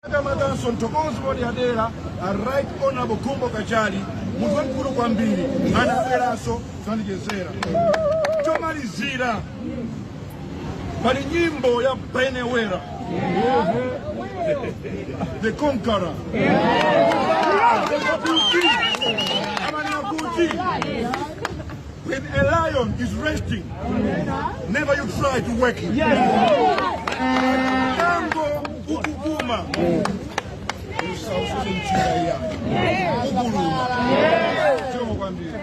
Makamakanso mthokozi wapadera a Right Honorable Khumbo Kachali, munthu wamkulu kwambiri, anabweranso kudzandichezera. Chomalizira, pali nyimbo ya Benewera the Conqueror amanena kuti, "When a lion is resting, never you try to wake him." Mkango ukupuma, usaususe mchira iya ukuluma. Zikomo kwambiri.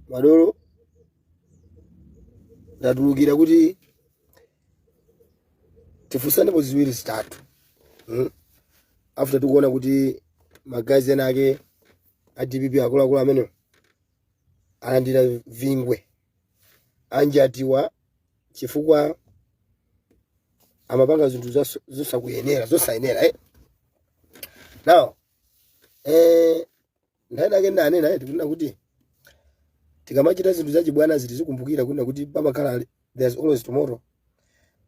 Madolo, ndatulukira kuti tifunsanepo ziwiri zitatu, After tikuona kuti magazi ena ake a DPP, akuluakulu amenewo alandira vingwe, anjatiwa chifukwa amapanga zinthu zosakuyenera, zosayenera, eh? Now nthawi nake ndanena, tikunena kuti tikamachita zinthu zachibwana ziti zikumbukira kunena kuti pamakhala, there's always tomorrow.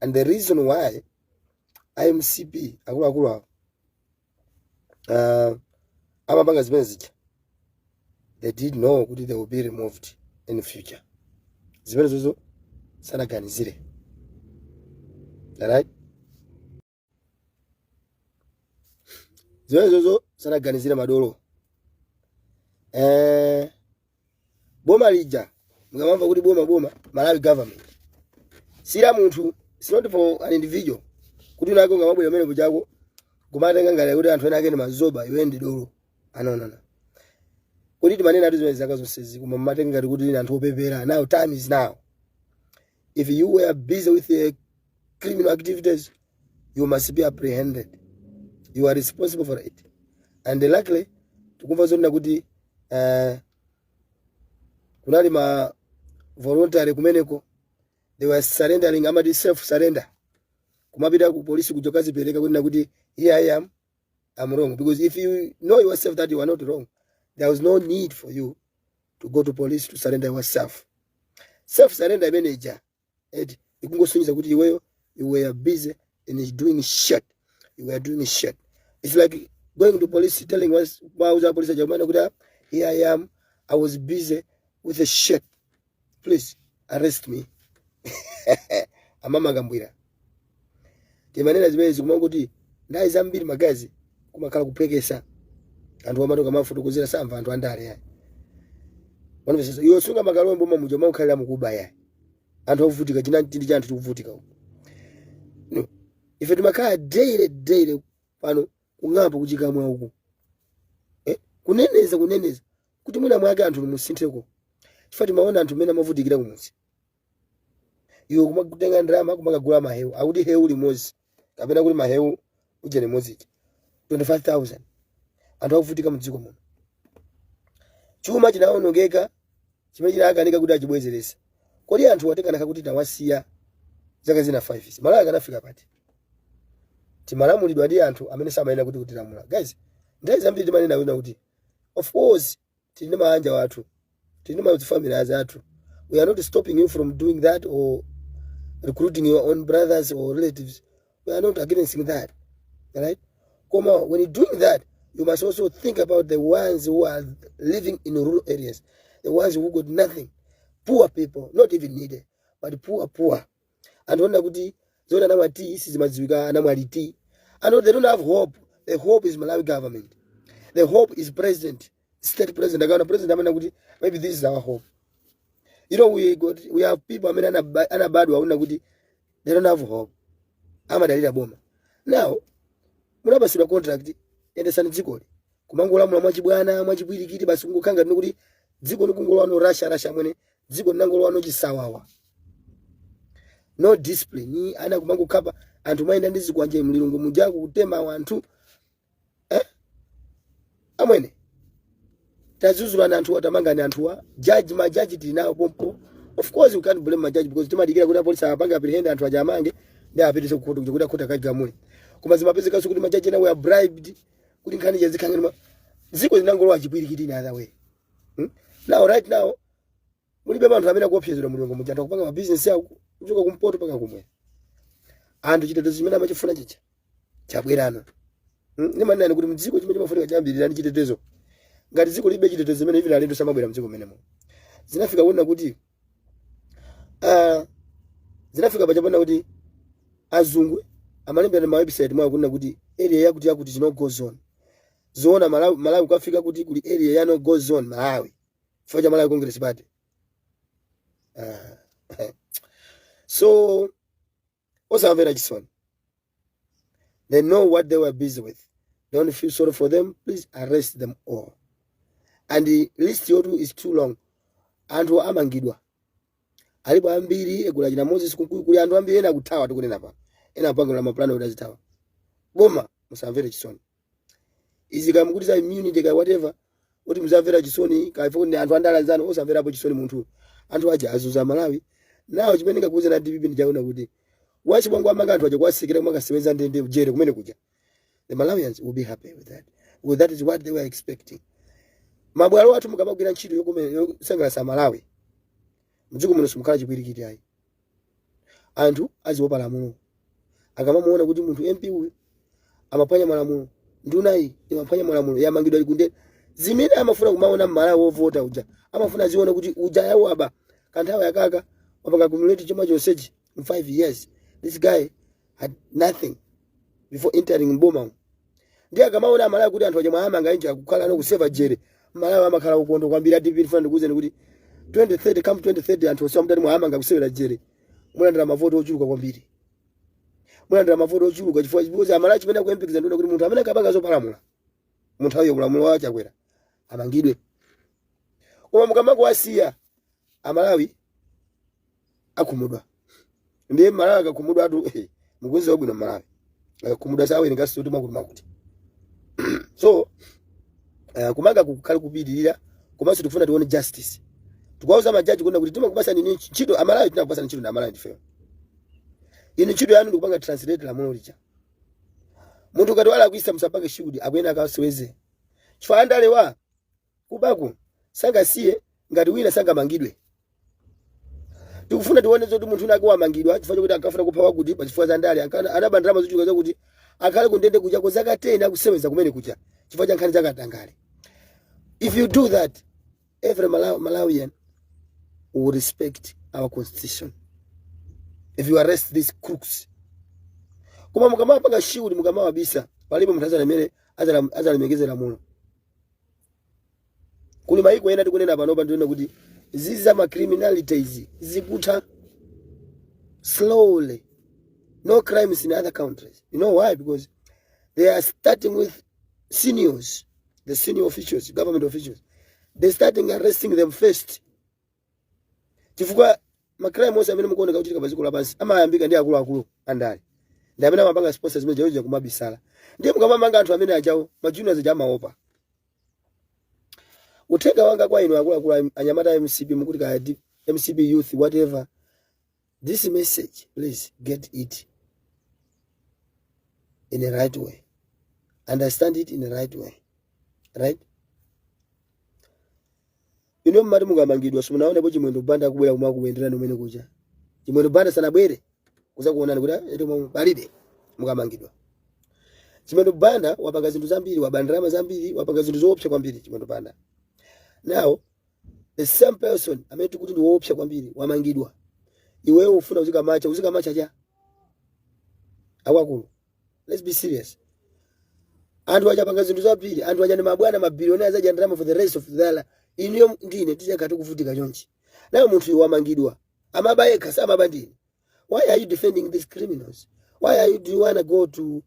And the reason why iMCP akuluakulu awo amapanga zimene zija, they did know kuti they will be removed in future. Zimene zozo sanaganizire, alright? Zimene zozo sanaganizire madolo. Boma lija mukamamva kuti boma, boma, Malawi government sila munthu. It's not for an individual kuti unake ungamabwera umene kuchako kumatenga ngati kuti anthu ena ake ni mazoba, iwe ndi dolo. Ah, no, no, no. Kuti timanena ati zimene zaka zonsezi, koma mumatenga ngati kuti ni anthu opepera. Now time is now. If you were busy with the criminal activities, you must be apprehended. You are responsible for it. And luckily tikumva zonena kuti kunali ma voluntary kumeneko, they were surrendering, amati self surrender, kumapita ku polisi kuja kukazipereka kunena kuti, "Here I am, I'm wrong." Because if you know yourself that you are not wrong, there was no need for you to go to police to surrender yourself. Self surrender imene ija eti ikungosonyeza kuti iweyo you were busy in doing shit. You were doing shit. It's like going to police, telling us, wauza police aja kumene kuti, "Ah, here I am, I was busy with the shit, please arrest me." Amama kambwira timanena zimene zikuma kuti ndayi zambiri magazi kumakhala kuphwekesa anthu amati kamafotokozera samva anthu andale yayi. Wanamvesesa iwe sunga makalombo mamuja maukhalira mukuba yayi, anthu akuvutika china chindi cha anthu tikuvutika uku. No. Ife timakhala daily daily pano kung'amba kuchikamwa uku, eh? Kuneneza kuneneza kuti mwina mwake anthu musintheko, chifukwa timaona anthu mmene amavutikira kumudzi. Iwe kumakutenga ndalama kumakagula mahewu, akuti hewu limodzi kapena kuti mahewu uja limodzi 25,000. Anthu akuvutika mdziko muno, chuma chinawonongeka chimene chinakanika kuti achibwezerese. Kodi anthu atikanaka kuti tawasiya zaka zina 5 izi, Malawi akanafika pati? Timalamulidwa ndi anthu amene samayenera kuti kutilamula. Guys, nthawi zambiri timanena kuna kuti of course tili ndi maanja wathu, tili ndi mafamily athu. We are not stopping you from doing that or recruiting your own brothers or relatives. We are not against that, right? Koma when you're doing that, you must also think about the ones who are living in rural areas, the ones who got nothing, poor people, not even needed, but poor, poor. Anthu ona kuti Zoti anamwa tea sizimadziwika, anamwa liti. And they don't have hope. The hope is Malawi government, the hope is president, state president. Akaona president amene kuti maybe this is our hope. We have people amene anabadwa aona kuti they don't have hope, amadalira boma. Now munapasidwa contract, endesani dzikoli, kumangolamula mwachibwana, mwachipwirikiti, basi kungokhala ngati kuti dziko likungolowano rasha rasha mwene, dziko linangolowano chisawawa, no discipline. Ana kumangokhapa anthu, mayenda ndi zikwanje mlilungu mujaku kutema anthu, eh? Amwene, tazuzulani anthuwa, tamangani anthuwa. Judge, majaji tili nawo pompo. Of course we can't blame majaji because timadikira kuti apolisi apange apprehend anthu aja, amange ndi apitise ku court kuti akhoti akagamule. Koma zimapezekanso kuti majaji ena were bribed kuti nkhani jazikhangani, dziko linangolowa chipwirikiti in other way, Now, right now, mulibe anthu amene akuopsezedwa mulungu muja. Anthu akupanga mabizinesi awo kuchoka kumpoto paka kumwera. Anthu chitetezo chimene amachifuna chicha chabwerano, Ndimanena kuti mdziko chimene chimafunika chambirira ndi chitetezo. Ngati dziko libe chitetezo chimene, even alendo samabwera mdziko menemo. Zinafika kuona kuti zinafika pachapona kuti azungu amalembera ma website mwawo kunena kuti area yakuti yakuti is no go zone. Zoona, Malawi, Malawi kukafika kuti kuli area ya no go zone Malawi chifukwa cha Malawi Congress Party. So osamvera chisoni, they know what they were busy with. Don't feel sorry for them. Please arrest them all, and the list yotu is too long. Anthu amangidwa alipo ambiri. Egula china Moses Kunkuyu, kuli anthu ambiri ena akuthawa. Tikunena pano ena apangula mapulani kuti azithawa. Boma, musamvere chisoni izi kamukuti za immunity ka whatever, kuti muzamvera chisoni kaifa kuti anthu andala zanu. Osamverapo chisoni munthu, anthu aja azuza Malawi. Nawo chimene ngakuuza na DPP ndichaona kuti wachibwangu amanga anthu aja kwasikira kumakasewenza ndende jere kumene kuja. The Malawians will be happy with that because that is what they were expecting. Mabwalo athu mukamagwira ntchito yokusangalatsa Malawi, mdziko muno simukhala chipwirikiti ayi. Anthu aziopa lamulo akamamuona kuti munthu MP uyu amaphwanya malamulo, nduna iyi imaphwanya malamulo, yamangidwa ikunde. Zimene amafuna kumaona mmalawi wovota uja, amafuna aziona kuti uja yawaba kanthawi yakaka wapanga accumulate chuma chonsechi in 5 years. This guy had nothing before entering mboma. Ndiye akamaona Amalawi kuti anthu aja amanga inji akukhala no kuseva jere, Malawi amakhala ukondo kwambiri. A DPP, ndifuna ndikuwuzeni kuti 2030, come 2030, anthu onse amutati mwamanga kusewera jere, mulandira mavoti ochuluka kwambiri, mulandira mavoti ochuluka chifukwa because Amalawi chimene akuyembekeza ndiona kuti munthu amene akapanga zopalamula munthu ayo ulamuliro wa Chakwera amangidwe. Koma mukamangowasiya, Amalawi akhumudwa. Ndiye Malawi akakhumudwa atu, mukuziwa bwino, Malawi akakhumudwa sawerenganso kuti makuti makuti. So kumanga kukhale kupitirira, komanso tikufuna tione justice. Tikawauza majaji kuona kuti timakupasani inu ntchito, Amalawi tinakupasani ntchito na Amalawi ndifeyo. Inu ntchito yanu ndikupanga translate lamulo lija. Munthu ngati walakwisa, musapange shield, akuyena akaseweze, chifukwa andalewa kubaku sangasiye ngati wina sangamangidwe. Tikufuna tione zoti munthu unake wamangidwa chifukwa chokuti ankafuna kupha wakuti pa chifukwa za ndale, anaba ndalama zochuluka zakuti, akhale kundende kuja kwa zaka 10 akuseweza kumene kuja chifukwa cha nkhani zakatangale. If you do that, every Malawian will respect our constitution if you arrest these crooks. Koma mukamapanga shield, mukamawabisa, palibe munthu azalemere azalemekeze lamulo. Kuli maiko ena tikunena panopa, ndiona kuti zizi za macriminality izi zikutha slowly. No crimes in other countries. You know why? Because they are starting with seniors, the senior officials, government officials. They starting arresting them first, chifukwa macrime onse amene mukuoneka kuchitika pa dziko lapansi amayambika ndi akuluakulu andale, ndi amene amapanga sponsor zimene jawo kumabisala. Ndiye mukamamanga anthu amene ajawo, majuniors aja amaopa. Uthenga wanga kwa inu akuluakulu anyamata a MCP, mukuti kaya MCP youth, whatever, this message, please get it in the right way, understand it in the right way, right? Ino mmati mukamangidwa, simunaonepo Chimwendo Banda akubwera kumakuyenderani umene kuja. Chimwendo Banda sanabwere kuza kuonani kuti ete momwe palibe. Mukamangidwa, Chimwendo Banda wapanga zinthu zambiri, waba ndalama zambiri, wapanga zinthu zoopsa kwambiri Chimwendo Banda. Now the same person amene tikuti ndi woopsa kwambiri wamangidwa, iwewe ufuna uzikamacha, uzikamacha cha Akuluakulu, let's be serious. Anthu aja apanga zinthu zambiri. Anthu aja ndi mabwana, mabilionea, azadya ndalama for the rest of their life. Inuyo ndine tizakhala tikuvutika chonchi. Nayo munthu uyu wamangidwa, amaba yekha, samaba ndine. Why are you defending these criminals? Why are you do you wanna go to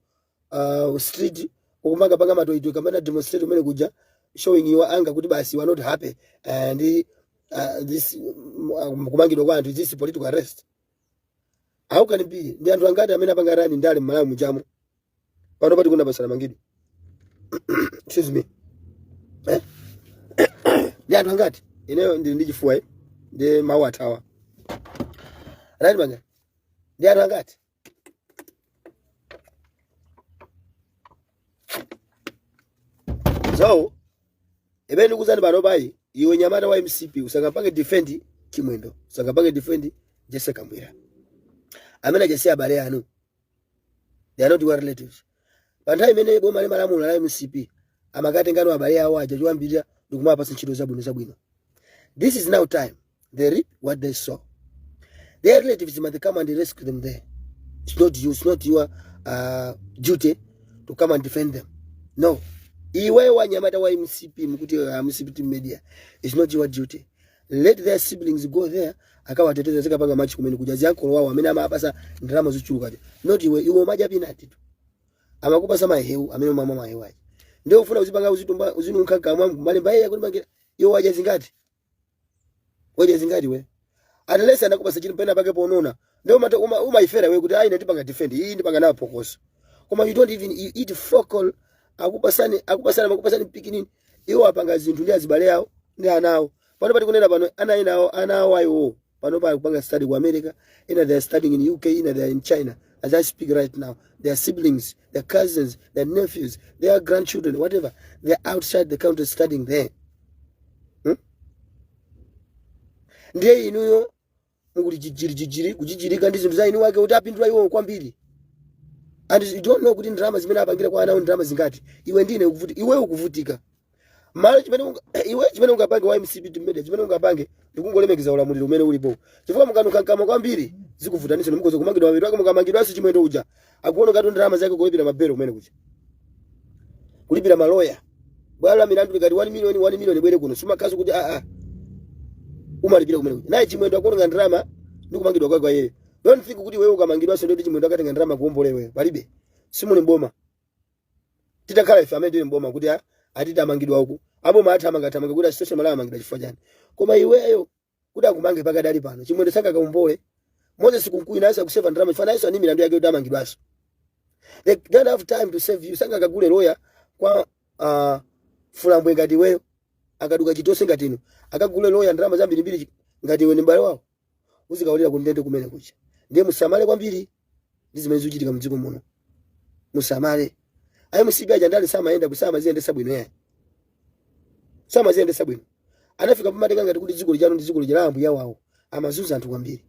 street ukumanga panga matoito kapena demonstrate umene kuja, showing your anger kuti basi you are not happy and this kumangidwa kwa anthu, this political arrest? How can it be? Ndi anthu angati amene apanga run ndale mmalawi mujamo pano pati kuna pasana mangidwe? Excuse me, eh? Ndi anthu angati? Ineyo ndili ndi chifuwa, eh? Ndi mawu athawa, right manja. Ndi anthu angati? So ebe ndikuuzani pano payi, iwe nyamata wa MCP, usakapange defend Chimwendo, usakapange defend Jesse Kambwira. Amene aja si abale anu, they are not your relatives. Pa nthawi imene boma limalamula la MCP, amakatengano abale awo aja choyambirira ndikumapasa ntchito zabwino zabwino. This is now time they reap what they sow. Their relatives must come and rescue them there. It's not you, it's not your duty to come and defend them. No. Iwe wanyamata wa MCP, mukuti MCP team media, it's not your duty. Let their siblings go there akawateteza, zikapanga march kumene kuja ziankolo wawo amene amapasa ndalama zochuluka. Not iwe, iwe umadya peanut tu. Amakupasa mahewu amene umamwa mahewu aja. Ndiye ufuna uzipanga uzitumba uzinunkha kamwa malemba yeye kuti iwe wadya zingati? Wadya zingati we? Unless anakupasa chinthu pena pake ponona, ndio umata umaifera we kuti ayi, ndipanga defend iyi, ndipanga nayo phokoso, koma you don't even, you eat fokol. Akupasani amakupasani pikinini. Iwo apanga zinthu ndi azibale awo ndi ana awo. Pano pati kunena pano, ana ena awo, ana awo ayiwo pano pa kupanga study ku America, ena they are studying in UK, ena they are in China. As I speak right now, their siblings, their cousins, their nephews, their grandchildren, whatever, they are outside the country studying there. Ndiye inuyo mukuti jijiri jijiri kujijirika ndi zinthu za inu wake kuti apindula iwo kwambiri, and you don't know kuti ndalama zimene apangira kwa anawo ndalama zingati. Iwe ndine ukuvuti, iwe ukuvutika malo. Iwe chimene ungapange wa MCP team media, chimene ungapange ndikungolemekeza ulamuliro umene ulipo, chifukwa mukanuka mkamwa kwambiri zikuvutaninso, mukoza kumangidwa mapeto ake. Mukamangidwanso, Chimwendo uja akuona ngati ndalama zake kulipira mabelo kumene kuja, kulipira maloya, bwalo la milandu likati 1 million, 1 million bwere kuno, sumakhazi kuti aa umalipira kumene kuja. Naye Chimwendo akuononga ndalama ndi kumangidwa kwake kwa iyeyo. Don't think kuti wewe ukamangidwanso ndiye kuti Chimwendo akatenga ndalama kuombole wewe. Palibe, simuli mboma. Titakhala ife amene tili mboma kuti atiti amangidwa uku, aboma athamanga thamanga kuti asitoshe Malawi amangidwa chifukwa chani. Koma iweyo kuti akumange pakadali pano, Chimwendo sangakaombole. Moses Kunkuyu nayenso akuseva ndalama chifukwa nayenso ani milandu yake kuti amangidwanso. They don't have time to save you. Sangakagule lawyer kwa fulambwe ngati iweyo, akaduka chitose ngati inu, akagule lawyer ndalama zambirimbiri ngati iwe ni m'bale wawo. Uzikaulira kundende kumene kucha. Ndiye musamale kwambiri ndi zimene zikuchitika mdziko muno, musamale. Ayi, MCP aja ndale samayenda kusama ziyendesa bwino yayi, samaziyendesa bwino. Anafika pamatenga ngati kuti dziko lijano ndi dziko lija la ambuya wawo. Amazunza anthu kwambiri,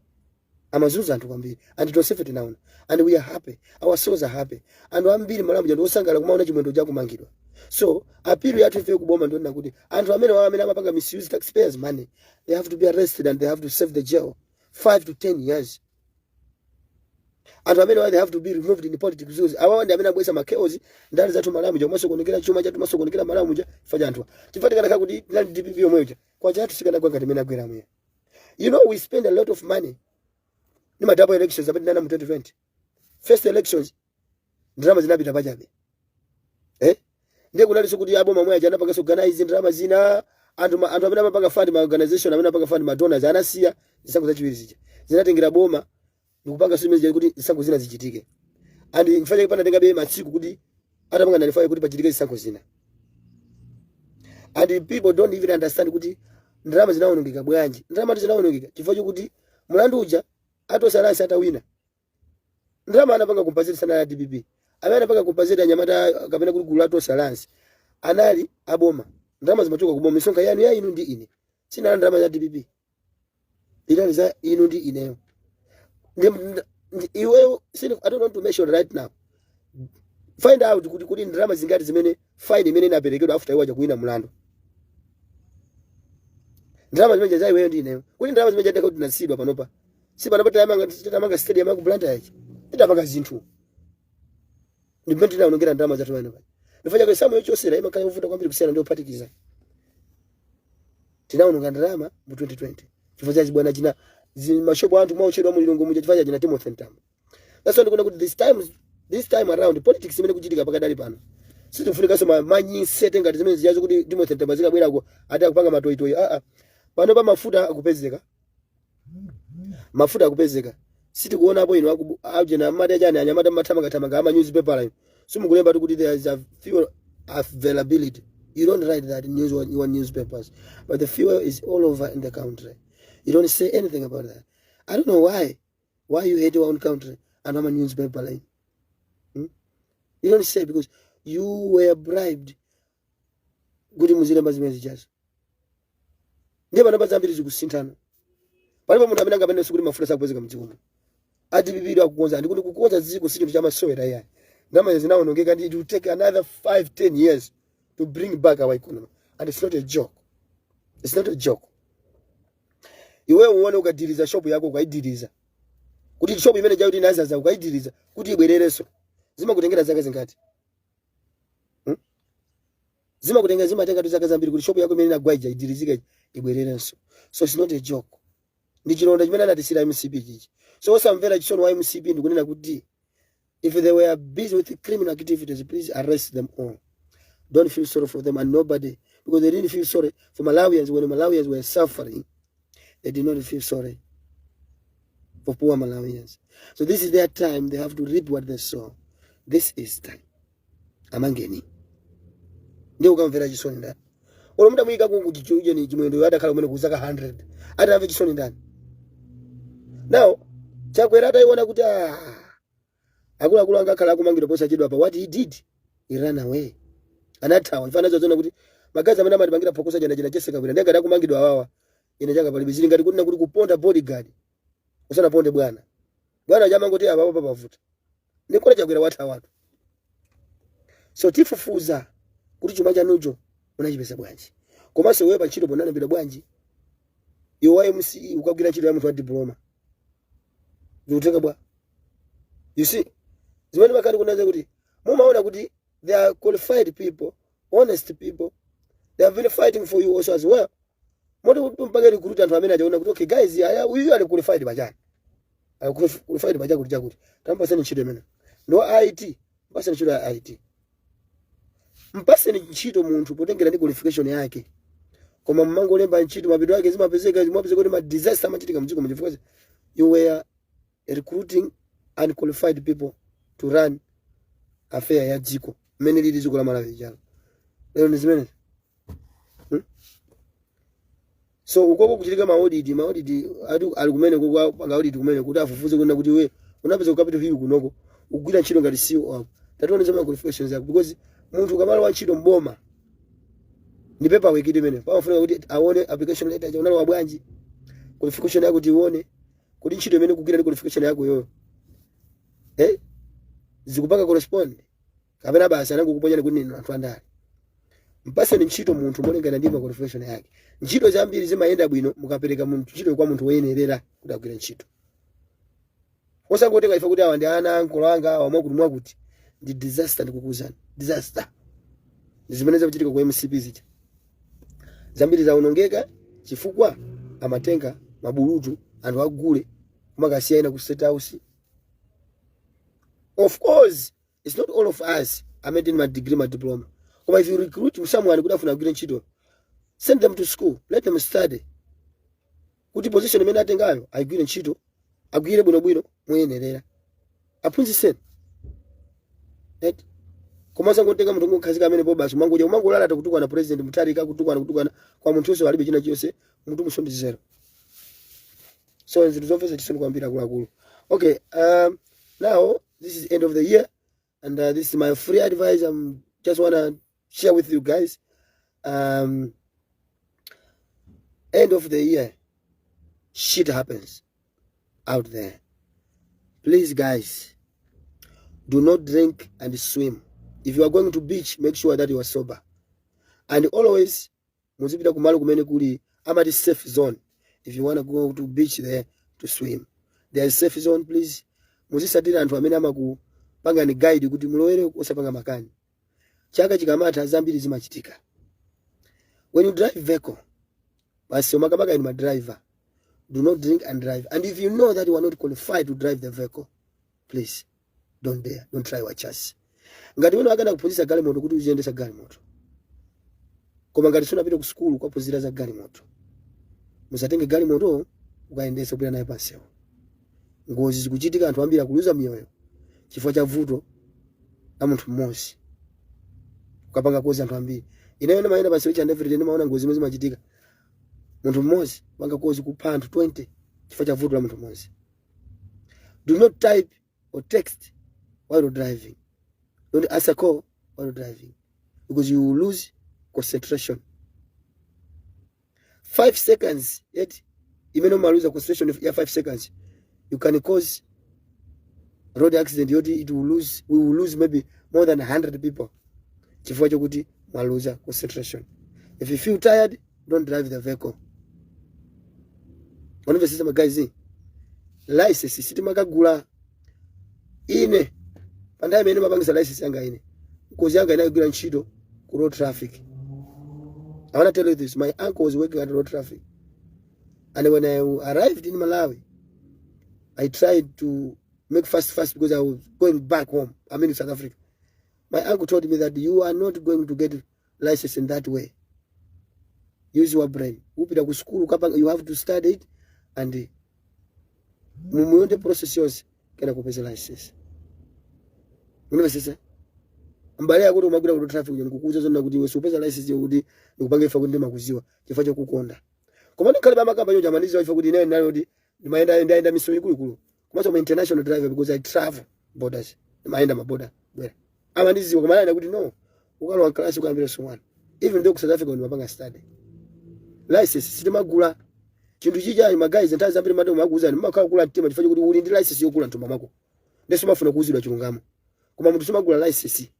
amazunza anthu kwambiri, and tonsefe tinaona, and we are happy, our souls are happy. Anthu ambiri Malawi ndi osangala kumaona Chimwendo chakumangidwa. So appeal yathu ife kuboma ndionena kuti anthu amene wawo amene amapanga misuse taxpayers' money, they have to be arrested and they have to serve the jail 5 to 10 years. Anthu amene wa, they have to be removed in politics, because awawa ndi amene abwesa ma chaos ndale zathu Malawi muja, kumasokonekera chuma chathu, masokonekera Malawi muja chifukwa cha anthuwa. Chifukwa tikanakhala kuti tinali DPP yomweyo ja, kwacha yathu sikanagwa ngati imene agwera mweyo. You know we spend a lot of money ndi ma double elections amene tinana mu 2020. First elections ndalama zinapita pachabe, eh? Ndiye kunalinso kuti aboma mwe aja anapanganso organize ndalama zina. Anthu amene amapanga fund, ma organization amene amapanga fund, ma donors anasiya. Zisankho zachiwiri zija zinatengera boma ndikupanga zimene zija kuti zisankho zina zichitike, and chifukwa chake panatengabe masiku kuti atapanga nullify kuti pachitike zisankho zina. And people don't even understand kuti ndalama zinawonongeka bwanji. Ndalama zinawonongeka chifukwa chokuti mlandu uja atosalasi atawina, ndalama anapanga compensate sana ya DPP. Amene anapanga compensate anyamata kapena kuti gulu la Tonse Alliance anali aboma. Ndalama zimachoka kuboma, misonkho yanu, ya inu ndi ine. Sinali ndalama za DPP, inali za inu ndi ineyo. Iweyo I don't want to mention right now. Find out kuti ndalama zingati zimene fine imene inaperekedwa after iwo aja kuwina mlandu. Ndalama zimene za iweyo ndi ineyo, kuti ndalama zimene jadeka kuti nasidwa panopa, si panopa titamanga stadium ya ku Blantyre ichi, titapanga zinthu. Ndimene tinaonongera ndalama zathu pano paja. Ndifanya chake samu yochosera imakhala yovuta kwambiri kusiyana ndi yophatikiza. Tinaononga ndalama mu 2020 chifukwa cha zibwana china mashopu anthu mwaotchedwa mu Lilongwe muja chifukwa cha china Timothy Mtambo. That's why ndikuona kuti this time around, politics imene kuchitika pakadali pano, sitikufunikanso manyinsete ngati zimene ziyazo kuti Timothy Mtambo zikabwerako ati akupanga matoyitoyi. Aa, pano pa mafuta akupezeka, mafuta akupezeka. Sitikuonapo inu ajena amati achani, anyamata mathamangathamanga ama newspaper ino, simukulemba tu kuti there is a fuel availability. You don't write that in your newspapers, but the fuel is all over in the country. You don't say anything about that. I don't know why you hate your own country and ama newspaper line, You don't say because you were bribed kuti muzilemba zimene zichazo. Ndiye pano zambiri zikusinthana. Palipo munthu amene angapene kuti mafuta sakupezeka mdziko muno. A DPP akukonza, ndikuti kukonza dziko si chinthu chamasewera yayi. Ndalama zinawonongeka ndi it will take another 5 10 years to bring back our economy, and it's not a joke, it's not a joke. Iwe uone, ukadiriza shop yako, ukaidiriza kuti shop imene jakuti inazaza, ukaidiriza kuti ibwererenso, zimakutengera zaka zingati, Zimakutenga, zimatenga tu zaka zambiri kuti shop yako imene inagwa ija idirizike, ibwererenso. So it's not a joke. Ndi chilonda chimene anatisira MCP chichi. So osamvera chisoni wa MCP. Ndikunena kuti if they were busy with criminal activities, please arrest them all. Don't feel sorry for them and nobody, because they didn't feel sorry for Malawians when Malawians were suffering. They did not feel sorry for poor Malawians. So this is their time. They have to reap what they sow. This is time. Amangeni. Ndiye ukamvera chisoni ndani? Olo mutamuyika kuchijeni Chimwendo adakhala kumene kuzaka 100, atamve chisoni ndani? Now Chakwera atayiona kuti, ah, akuluakulu anga akhala akumangidwa posachedwa pa, what he did, he ran away, anathawa. Ifana zozona kuti magazi amene amatipangira phokoso jana jana cheseka bwera, ndiye ngati akumangidwa awawa, ine changa palibe. Zili ngati kuti nakuti kuponda bodyguard usanaponde bwana. Bwana chamangoti apa apa pavuta, ndikuona Chakwera wathawatu. So tifufuza kuti chuma chanucho unachipeza bwanji, komanso iweyo pa ntchito ponalembedwa bwanji. Iwe wa MCE ukagwira ntchito ya munthu wa diploma, zikutenga bwa? You see, zimene makati kunaza kuti mumaona kuti they are qualified people, honest people. They have been fighting for you also as well. Moti kuti mpaka recruit anthu amene achaona kuti, okay guys, aya uyu ali qualified pachani, ali qualified pachakuti chakuti, tampaseni ntchito imene ndo IT, mpaseni ntchito ya IT. Mpaseni ntchito munthu potengera ndi qualification yake. Koma mmangolemba ntchito, mapeto ake zimapezeka, zimapezeka kuti ma disaster amachitika mdziko muchifukwa you were recruiting unqualified people to run affair ya dziko mmene lili dziko la Malawi chalo lero. Ndi zimene, So ukoko kuchitika ma audit, ma audit ati ali kumene koko panga audit kumene kuti afufuze kuona kuti we unapeza ku Capital Hill kunoko ugwira ntchito ngati CEO apo, tatione ma qualifications yako, because munthu ukamalowa ntchito mboma ndi paperwork imene pamafunika kuti aone application letter cha unalowa bwanji, qualification yako tione kuti ntchito imene kugwira ndi qualification yako yoyo, zikupanga correspond kapena basi anangokuponyani kuti ninu anthu andale. Mpaseni ntchito munthu molingana ndi ma qualification yake. Ntchito zambiri zimayenda bwino mukapereka munthu ntchito kwa munthu woyenerera kuti agwire ntchito, osangotenga ife kuti awa ndi ana ankolo anga, awa mwakuti mwakuti. Ndi disaster, ndikukuwuzani, disaster. Ndi zimene zakuchitika ku MCP zija. Zambiri zawonongeka chifukwa amatenga mabulutu, anthu agule, kumakasiya ena ku State House. Of course it's not all of us amene tili ma degree, ma diploma, koma if you recruit someone kuti afuna kugwira ntchito, send them to school, let them study kuti position imene atengayo ayigwire ntchito, agwire bwinobwino moyenerera. Aphunzitseni, right? Koma sangotenga munthu ngokhazika amene po basi mangoja umangolala kutukwana President Mutharika, kutukwana, kutukwana kwa munthu yonse, alibe china chonse, munthu musondi zero. So zinthu zomvetsa chisoni kwambiri, akuluakulu. Okay, now this is end of the year and this is my free advice. I'm just wanna share with you guys. End of the year, shit happens out there. Please guys, do not drink and swim. If you are going to beach, make sure that you are sober and always muzipita kumalo kumene kuli amati safe zone. If you want to go to beach there to swim, there is safe zone. Please muzisatira anthu amene amaku Pangani guide kuti mulowere, osapanga makani. Chaka chikamatha, zambiri zimachitika. When you drive vehicle, basi, makamaka inu madriver, do not drink and drive. And if you know that you are not qualified to drive the vehicle, please don't dare, don't try your chance. Ngati wina akana kuphunzitsa galimoto kuti uziyendesa galimoto, koma ngati sunapite ku sukulu kukaphunzira za galimoto, musatenge galimoto ukayendesa kupita nayo pansewu. Ngozi zikuchitika, anthu ambiri akuluza miyoyo chifukwa cha vuto la munthu mmodzi ukapanga cause anthu ambiri. Ineyo ndimayenda pansewu each and every day, ndimaona ngozi zimene zimachitika. Munthu mmodzi panga cause kupha anthu 20 chifukwa cha vuto la munthu mmodzi. Do not type or text while driving. Don't answer call while driving, because you will lose concentration. 5 seconds yet imene umaluza concentration ya 5 seconds, you can cause road accident yoti it will lose we will lose maybe more than 100 people chifukwa chokuti mwaluza concentration. If you feel tired, don't drive the vehicle. Wanimvesesa, maguys? License sitimakagula. Ine pa nthawi imene mapangisa license yanga, ine nkozi yanga inayigwira ntchito ku road traffic. I want to tell you this: my uncle was working at road traffic, and when I arrived in Malawi, I tried to make fast fast because I was going back home, I mean, in South Africa. My uncle told me that you are not going to get license in that way. Use your brain. Upita ku school ukapanga, you have to study it and mumuyonde process yonse kena kupeza license. Unimvesesa, mbale yako kuti umagwira ku traffic, ndikukuuza zona kuti iwe supeza license yokuti ndikupange ifa kuti ndimakuziwa chifukwa chokukonda. Koma ndikhale pamakamba choncho, amaniziwa ifa kuti ine ndinali kuti ndimayenda, ndayenda misewu ikuluikulu, komanso ma international driver, because I travel borders, ndimayenda maboda bwera, amandiziwa. Koma anena kuti no, ukalowa class ukayambira somwana, even though ku South Africa ndimapanga study. License sitimagula. Chinthu chichayi, maguys, nthawi zambiri mati umakuuzani, mumakhala kula mtima chifukwa chokuti uli ndi license yokula mthumba mwako, ndeso umafuna kuuzidwa chilungamo. Koma munthu sumagula license.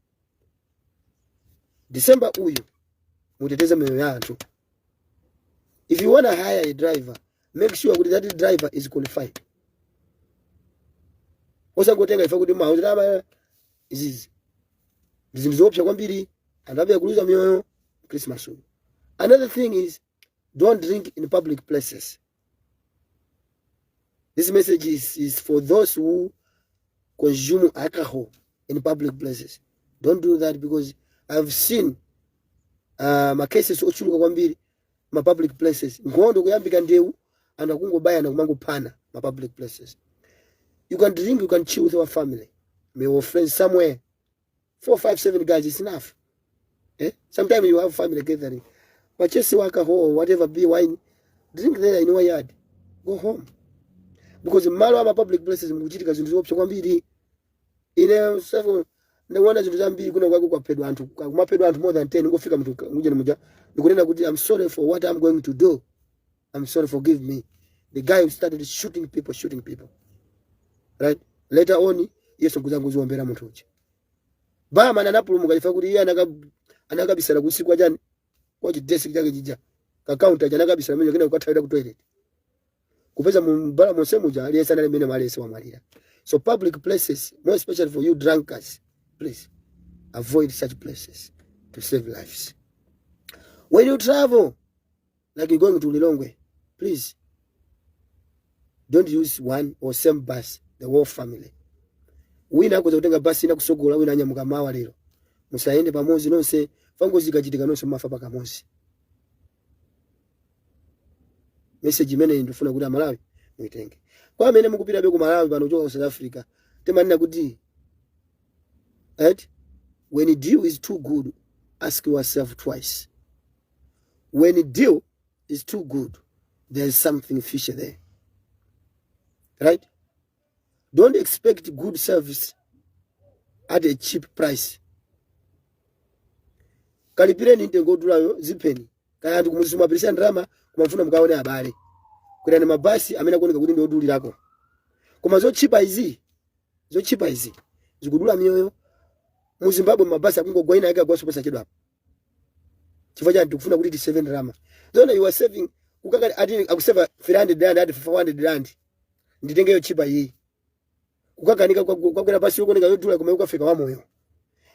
December uyu muteteze miyoyo ya anthu. If you wanna hire a driver, make sure kuti that driver is qualified. Osangotenga ife kuti mauzi izizi ndi zinthu zoopsa kwambiri, anthu apita kuluza miyoyo Christmas uyu. Another thing is, don't drink in public places. This message is for those who consume alcohol in public places. Don't do that, because I've seen ma cases ochuluka kwambiri ma public places, nkhondo kuyambika, ndewu, anthu akungobayana, kumangophana ma public places. You can drink, you can chill with your family, maybe your friends somewhere, four, five, seven guys is enough, eh? Sometimes you have family gathering, purchase alcohol or whatever, beer, wine, drink there in your yard, go home, because malo ama public places mukuchitika zinthu zoopsa kwambiri. Ine sefo ndikuona zinthu zambiri kuno kwako, kwaphedwa anthu, kumaphedwa anthu more than 10. Ngofika munthu nguje muja, ndikunena kuti I'm sorry for what I'm going to do, I'm sorry, forgive me. The guy who started shooting people, shooting people, right? Later on yesu nkuzangoziombera munthu uja. Barman anapulumuka chifukwa kuti iye anakabisala kusiku achani kwa chidesk chake chija, ka counter cha, anakabisala mene kena kukathawira ku toilet, kupeza mu bar monse muja aliyense anali mmene, aliyense wamwalira. So public places, more especially for you drunkards, please avoid such places to save lives. When you travel, like you're going to Lilongwe, please don't use one or same bus, the whole family. Wina akuza kutenga basi ina kusogola, wina anyamuka mawa lero. Musayende pamodzi nonse. Fangozi ikachitika, nonse mumafa pakamodzi. Message imeneyi ndifuna kuti Amalawi muitenge. Kwa amene mukupitabe ku Malawi pano kuchoka ku South Africa, timanena kuti, right, when a deal is too good, ask yourself twice. When a deal is too good, there's something fishy there, right? Don't expect good service at a cheap price. Kalipireni mtengo odulayo, zipheni kaya anthu kumuzi mumapirisa ndalama, kumafuna mukaone abale. Kwerani mabasi amene akuoneka kuti ndi odulirako. Koma zotchipa izi, zotchipa izi zikudula miyoyo. Mu Zimbabwe mabasi akungogwa, ina yake agwaso posachedwapo. Chifukwa chani? Tikufuna kuti tisave ndalama. Zona you are saving kukaka ati akuseva R300, ati R400, nditengeyo chipa iyi. Kukakanika kwakwera basi yokoneka yodula koma ukafika wamoyo.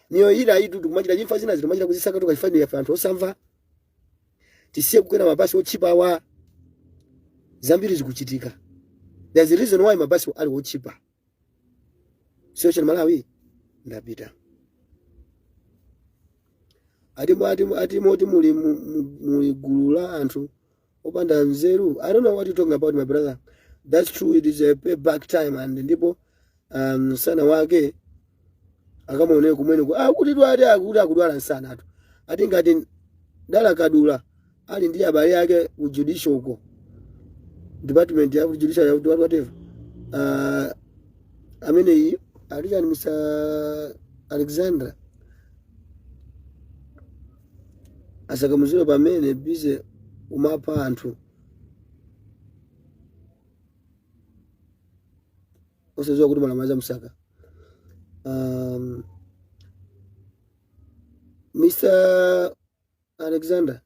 Miyoyo ina itu tikumachita imfa zina zitumachita kuzisaka tukachifani ife anthu osamva. Tisiye kukwera mabasi otchipa awa. Zambiri zikuchitika. There's a reason why mabasi ali otchipa. Social Malawi ndapita. Ati ati ati moti muli muli gulu la anthu opanda nzeru. I don't know what you're talking about, my brother. That's true, it is a payback time and ndipo msana wake akamuonere kumwene ah, kuti tu ati akuti akudwala msana atu ati ngati dala kadula ali ndi abale ake ku judicial uko department ya judicial ya whatever ameneyi ali chani Mr. Alexandra asakamuzire pamene busy umapha anthu osadziwa kuti malamulo azamusaka. Mr. Alexander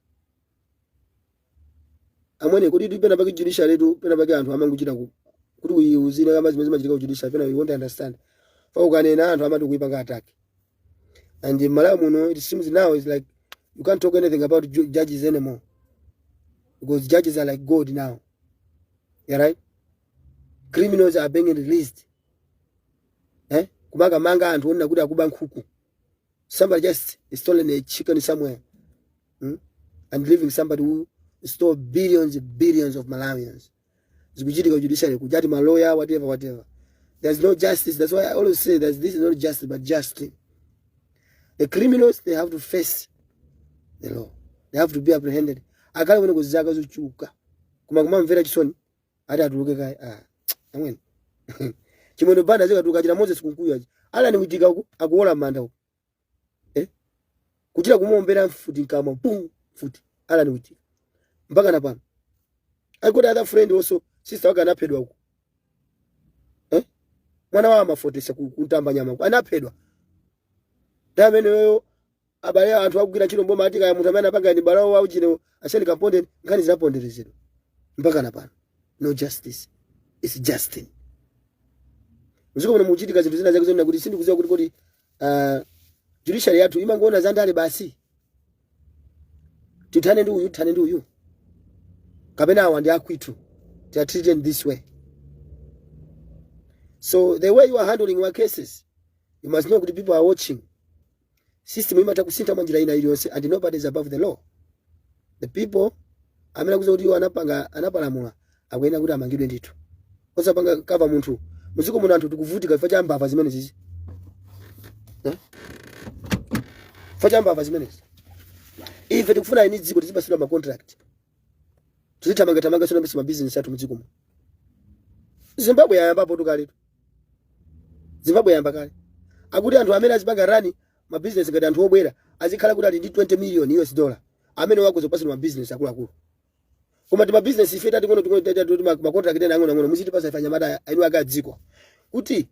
amwene, kuti tu pena pake judiciary tu pena pake anthu amangochita kuti uyiuzire kama zimene zimachitika ku judiciary, pena you won't understand fa ukanena anthu amati kuipanga attack. And in Malawi muno, it seems now it's like you can't talk anything about judges anymore because judges are like God now. Yeah, right? Criminals are being released, eh, kumakamanga anthu onena kuti akuba nkhuku. Somebody just stolen a chicken somewhere, And leaving somebody who stole billions, billions of Malawians. Zikuchitika judiciary kujati maloya, whatever, whatever. There's no justice. That's why I always say that this is not justice but justice. The criminals, they have to face the law. They have to be apprehended. Akale wene kuzaka zochuka koma kumamvera chisoni ati atuluke kaye. Ah, amwene, Chimwendo Banda zikatuluka china Moses Kunkuyu aja ala ni uku akuola manda uku, eh, kuchita kumuombera mfuti mkamwa pum mfuti ala ni kuitika mpaka na pano. I got other friend also, sister wake anaphedwa uku, eh, mwana wa amafotesa kuntamba nyama uku anaphedwa. Ndi ameneyo abale anthu akugwira ntchito mboma ati kaya munthu amene anapanga ni balawo wa uchine aseni kamponde nkhani zinaponderezedwa mpaka na pano. No justice, it's justin. Mdziko muno mukuchitika zinthu zina zake zonena kuti sindikudziwa kuti kodi judiciary yathu imangoona za ndale basi, tithane ndi uyu, tithane ndi uyu, kapena awa ndi akwithu, they are treated this way. So the way you are handling your cases, you must know kuti people are watching. System imatha kusintha mwa njira ina iliyonse and nobody is above the law. The people amene akuza kuti iwo anapanga anapalamula akuyenera kuti amangidwe ndithu, osapanga cover munthu. Mdziko muno anthu tikuvutika chifukwa cha mbava zimene zizi, eh? Chifukwa cha mbava zimenezi ife tikufuna ini dziko tizipasidwa ma contract, tizithamangathamanga sonambisa ma business athu mdziko muno. Zimbabwe yayambapo tukaletu. Zimbabwe yayamba kale, akuti anthu amene azipanga run ma business ngati anthu obwera azikhala kuti ali ndi 20 million US dollar, amene wakuza kupasidwa ma business akuluakulu. Koma tima business ife tati kuno tikuno tati ma contract ena ang'ono ang'ono muzitipasa ife anyamata ainu aka dziko kuti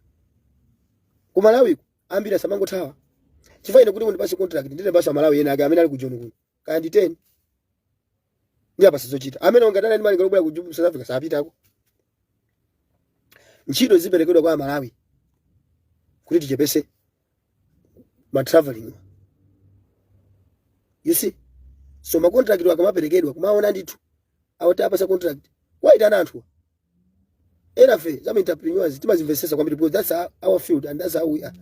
ku Malawi ambiri asamangothawa. Chifukwa ine kuti mundipase contract, ndine basa Malawi ena ake amene ali ku Joni kuno kaya ndi 10 ndi apasa zochita amene ungatana ndi malinga lobwera ku South Africa sapitako. Ntchito ziperekedwa kwa Malawi kuti tichepese ma traveling, you see? So ma contract akamaperekedwa kumaona ndithu awoti apasa contract kwaitana anthu ena. Fe zama entrepreneurs timazimvesesa kwambiri because that's our field and that's how we are.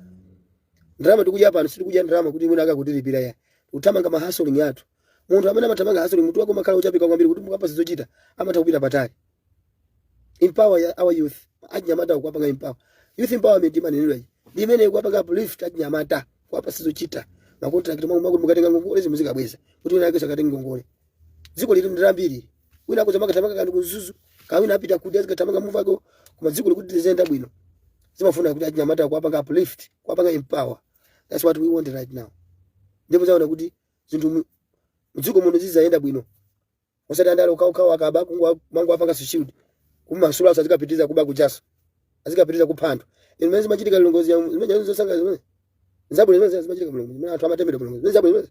Ndalama tikudya pano, sitikudya ndalama kuti mwina akakutilipira ya kuthamanga ma hustling yathu. Munthu amene amathamanga hustling, mutu wake umakhala uchapika kwambiri kuti mukapasa zochita amatha kupita patali. Empower our youth, achinyamata, kuwapanga empower. Youth empowerment imanenedwa iyi ndi imene kuwapanga uplift achinyamata, kuwapasa zochita, ma contract mwa mwakuti mukatenga ngongole zimuzikabweza kuti wina ake sakatenga ngongole. Dziko lili ndi lambiri, wina akuza makathamanga kandi kuzuzu kawina apita kuti azikathamanga muvako, koma dziko likuti lizenda bwino zimafuna kuti achinyamata kuwapanga uplift, kuwapanga empower. That's what we want right now. Ndipo zaona kuti zinthu mdziko muno zizayenda bwino, osati andale okhaokhawo akaba mango apanga shield kumasula azikapitiriza kuba kujaso, azikapitiriza kupha anthu. Zimene zimachitika Mulongozi, zimene zosanga zimene zabwino, zimene zimachitika Mulongozi, zimene anthu amatemedwa Mulongozi, zimene zabwino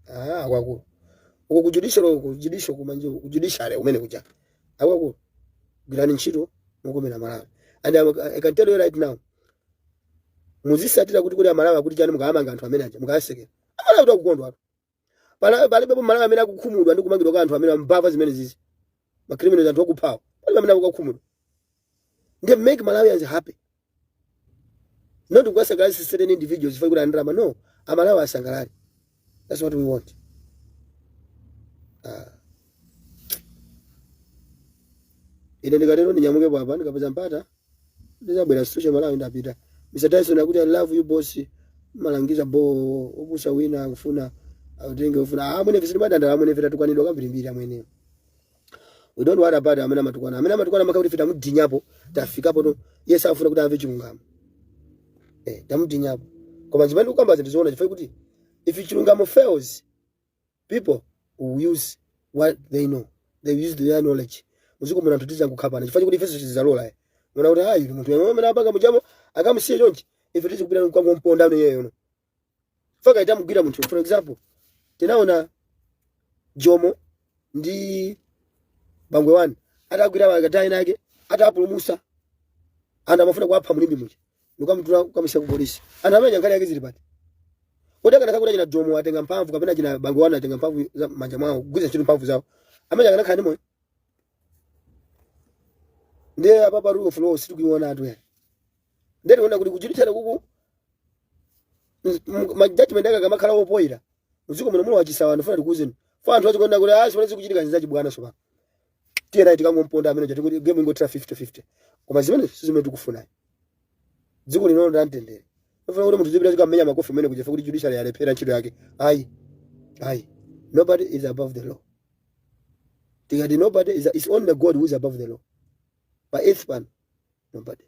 zimene ah kwakulu uko ku judicial, uko ku judicial, kumanje ku judiciary umene kuja akwakulu gwirani ntchito mokomera Malawi. And I can tell you right now, muzisatira kuti Amalawi akuti chani mukamanga anthu amene aja, mukasekera Amalawi kuti akukondwa. Palibepo Malawi amene akukhumudwa ndi kumangidwa kwa anthu amene mbava zimene zizi, ma criminals, anthu akuphawa. Palibe amene akukhumudwa. Ndiye make Malawians happy, not kuwasangalatsa certain individuals for kuti andalama. No, Amalawi asangalale. That's what we want. Ah. Ine ndikatero ndinyamuke apa, ndikapeza mpata ndizabwera. Social Malawi ndapita. Mr Tyson akuti, "I love you, boss, malangiza bo opusa wina akufuna autenge ufuna." Ah, mwene fisiri madandala, amwene fita tukwanidwa kambirimbiri amwene. We don't worry about amene amatukwana. Amene amatukwana makakuti fita mudinyapo, tafikapo to yes, afuna kuti amve chilungamo, tamudinyapo. Koma zimene ndikukamba ndizoona, chifukwa kuti if chilungamo fails, people will use what they know, they use their knowledge. Muziko muno anthu tizankukhapana chifukwa chikuti ifenso tizalola. Muna kuti ayi, munthu yemwe amene apanga mujamo akamusiye chonchi, ife tizikupita kukangomponda iyeyo no faka itamugwira munthu. For example, tinaona Jomo ndi Bangwe wani atagwira akatayi nake, atapulumusa anthu amafuna kuwapha mulimbi muja, nikamutula kukamisa ku polisi. Anthu amene nkhani yake zili pati? Kodi akanakhala kuti achina Jomo atenga mphamvu kapena achina Bangwe wani atenga mphamvu za manja mwawo, kugwiritsa ntchito mphamvu zawo, amene akanakhala ndi moyo? Ndiye apa rule of law sitikuiona atu yani. Ndiye tikuona kuti ku judiciary kuku ma judgment ake akamakhala opoyera mdziko muno muno wachisawa. Ndifuna ndikuwuzeni fa anthu azikuona kuti ah, zimene zikuchitika nzachibwana. Sopano tiyena tikangomponda amene tikuti game ingothera 50-50, koma zimene sizimene tikufuna. Dziko lino la mtendere, ndifuna kuti munthu zipita zikamenya makofi umene kujefa kuti judiciary yalephera ntchito yake. Ayi, ayi, nobody is above the law. Tikati nobody is, it's only God who is above the law. Pa earth pano nobody.